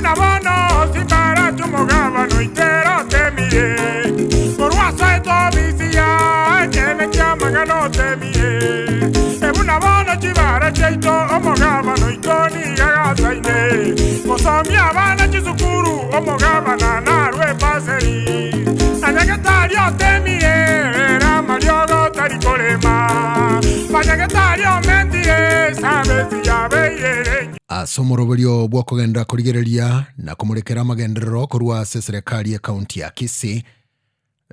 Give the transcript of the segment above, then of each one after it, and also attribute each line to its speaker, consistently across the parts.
Speaker 1: Buna bono simbarachwe omogabana oitera otemire, korwa asoete obisi ya ekeene ki'amang'ana otemire. Buna bono chibara chiaito omogabana oito nigo agasaine, gosomia abana chisukuru omogabana narwe ebaseri. Na nyagetari otemire ere amariogo tari korema, banyagetari omentire esabesi yabeire ere engiya.
Speaker 2: Ase omoroberio bw'okogenderera korigereria na komorekera amagenderero korwa ase eserekari y'ekaunti ya Kisii,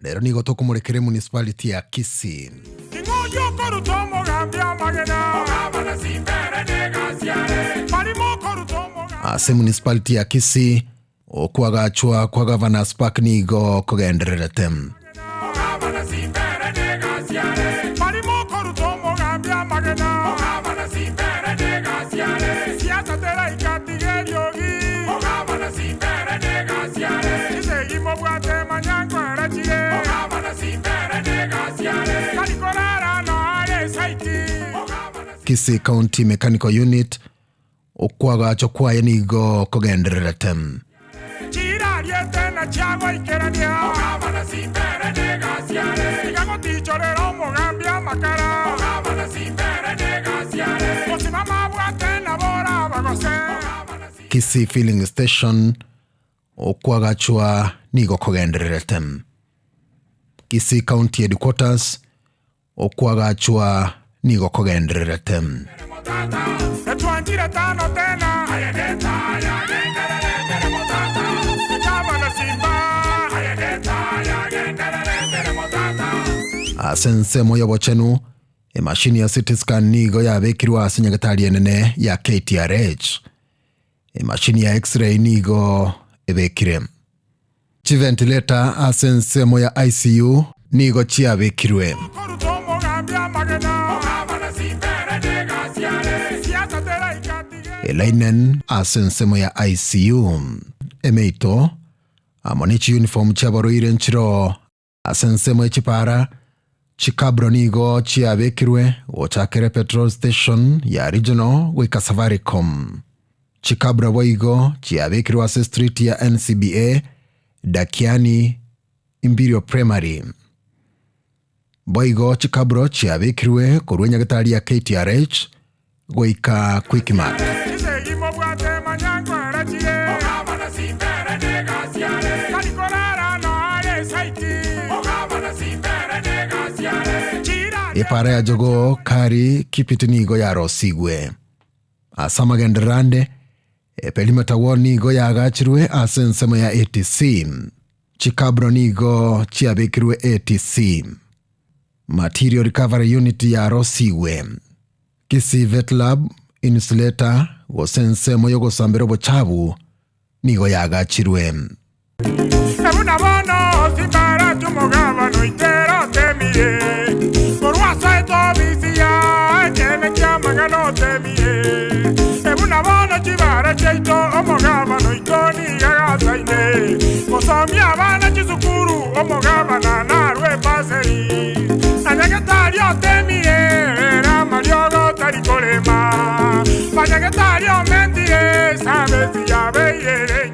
Speaker 2: rero nigo tokomorekera emunicipality ya Kisii.
Speaker 1: Ning'o oyio okoruta omogambi amagena? Ogabana simbere negasi are. Barimo okoruta omogambi.
Speaker 2: Ase emunicipality ya Kisii, okoagachwa kwa Governors Park nigo kogendererete.
Speaker 1: Ogabana simbere negasi are. Barimo okoruta omogambi amagena. Ogabana simbere negasi are. Siasa teraika tiga eriogi. Ogabana simbere negasi are. Chisegi mobwate manya nkoera chire. Ogabana simbere negasi are. Tari korara noare esaiti. Ogabana.
Speaker 2: Kisii County Mechanical Unit Okoagachwa kwaye nigo kogendererete.
Speaker 1: Chirariete na chiagoikerania. Ogabana simbere negasi are. Tiga gotichorera omogambi amakara. Ogabana simbere negasi are. Gosimama abwate nabo orabagose.
Speaker 2: Kisii Filling Station, Okoagachwa nigo kogendererete. Kisii County Headquarters, Okoagachwa nigo kogendererete. Ase ensemo y'obochenu, emashini ya CT scan nigo yabekirwe ase nyagetari enene ya KTRH. Emashini ya X-ray nigo ebekire. Chiventilator ase ensemo ya ICU nigo chiabekirwe. Elinen ase ensemo ya ICU. Emeito amo ne chiuniform chiabarwaire nchiroo ase ensemo ye chipara. Chikabro nigo chiabekirwe gochakera epetrol station ya Regional goika Safaricom. Chikabro boigo chiabekirwe ase street ya NCBA, Dakiani, Imperial Primary. Boigo chikabro chiabekirwe korwa enyagetari ya KTRH goika Quickmart.
Speaker 1: Chisegi mobwate manya nkoera chire. Ogabana simbere negasi are. Tari korara noare esaiti. Ogabana simbere negasi are. Chira.
Speaker 2: Epara ya jogoo kari kipiti nigo yarosigwe. Ase amagenderero ande, eperimeter wall nigo yaagachirwe ase ensemo ya ATC. Chikabro nigo chiabekirwe ATC. Material Recovery Unit yarosigwe. Kisii Vet Lab, Insulator, gose ensemo y'ogosambera obochabu nigo yaagachirwe.
Speaker 1: Buna bono simbarachwe omogabane oitera otemire, korwa asoete obisi ya ekeene ki'amang'ana otemire. Buna bono chibara chiaito omogabane oito nigo agasaine, gosomia abana chisukuru omogabana narwe ebaseri. Na nyagetari otemire ere amariogo tari korema, banyagetari omentire esabesi yabeire ere.